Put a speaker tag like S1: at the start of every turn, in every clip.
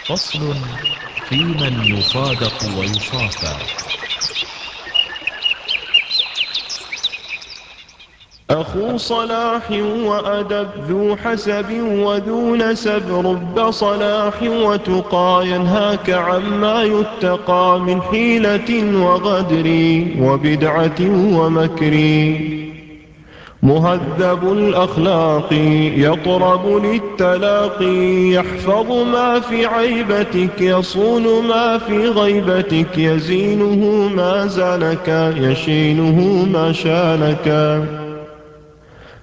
S1: فصل في من يصادق ويصافى.
S2: أخو صلاح وأدب ذو حسب وذو نسب، رب صلاح وتقى ينهاك عما يتقى من حيلة وغدر وبدعة ومكر، مهذب الأخلاق يطرب للتلاقي، يحفظ ما في عيبتك يصون ما في غيبتك، يزينه ما زانك يشينه ما شانك،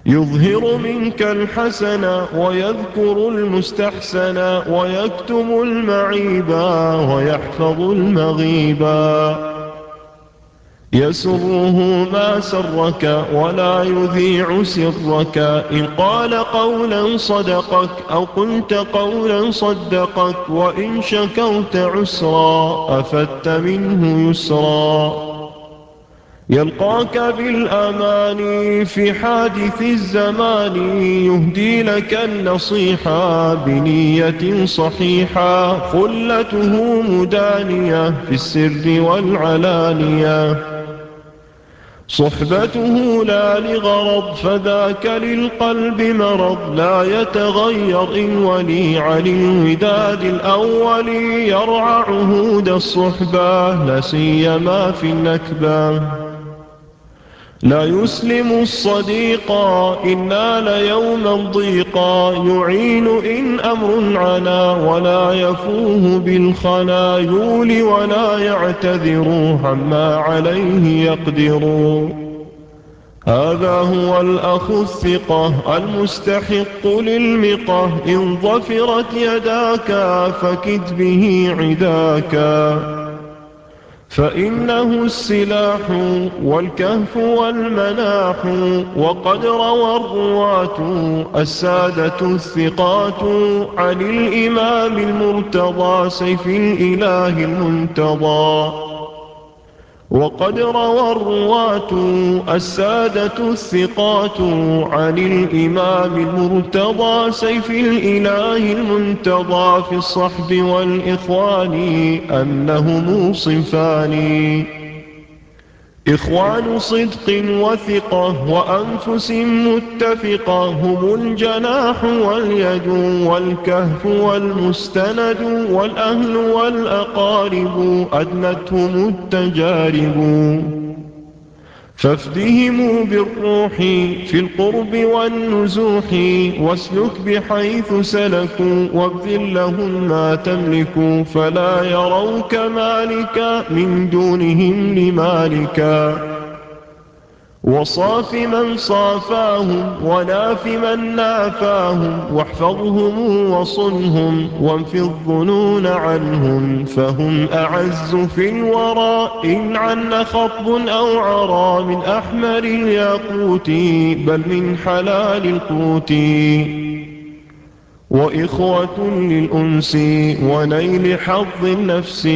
S2: يظهر منك الحسن ويذكر المستحسن، ويكتم المعيبا ويحفظ المغيبا، يسره ما سرك ولا يذيع سرك، إن قال قولا صدقك أو قلت قولا صدقك، وإن شكوت عسرا أفدت منه يسرا، يلقاك بالأمان في حادث الزمان، يهدي لك النصيحة بنية صحيحة، خلته مدانية في السر والعلانية، صحبته لا لغرض فذاك للقلب مرض، لا يتغير إن ولي عن الوداد الأول، يرعى عهود الصحبة لا سيما في النكبة، لا يسلم الصديق إن نال يوما ضيقا، يعين إن أمر عنا ولا يفوه بالخنا، يولي ولا يعتذر عما عليه يقدر. هذا هو الأخ الثقة المستحق للمقة، إن ظفرت يداك فكد به عداك، فإنه السلاح والكهف والمناح، وقد روى الرواة السادة الثقات عن الإمام المرتضى سيف الإله المنتضى، وقد روى الرواة السادة الثقات عن الإمام المرتضى سيف الإله المنتضى في الصحب والإخوان أنهم صنفان: إخوان صدق وثقة وأنفس متفقة، هم الجناح واليد والكهف والمستند والأهل والأقارب أدنتهم التجارب، فافدهم بالروح في القرب والنزوح، واسلك بحيث سلكوا وابذل لهم ما تملك، فلا يروك مالكا من دونهم لمالكا، وصاف من صافاهم وناف من نافاهم، واحفظهم وصنهم وانف الظنون عنهم، فهم أعز في الورى إن عن خطب أو عرى، من أحمر الياقوت بل من حلال القوت، وإخوة للأنس ونيل حظ النفس،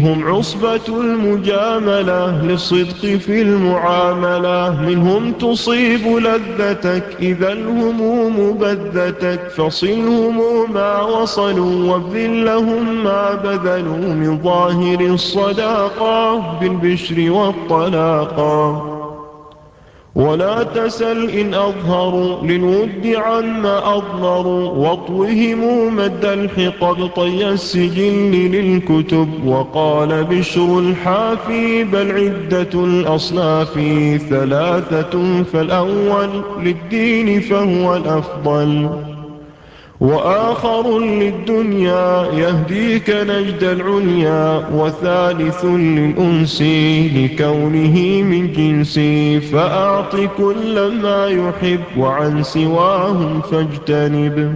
S2: هم عصبة المجاملة للصدق في المعاملة، منهم تصيب لذتك إذا الهموم بذتك، فصلهم ما وصلوا وابذل لهم ما بذلوا، من ظاهر الصداقة بالبشر والطلاقة، ولا تسل إن أظهروا للود عما أضمروا، واطوهم مد الحقب طي السجل للكتب، وقال بشر الحافي بل عدة الأصناف ثلاثة، فالأول للدين فهو الأفضل، وآخر للدنيا يهديك نجد العليا، وثالث للأنس لكونه من جنسي، فأعط كل ما يحب وعن سواهم فاجتنب.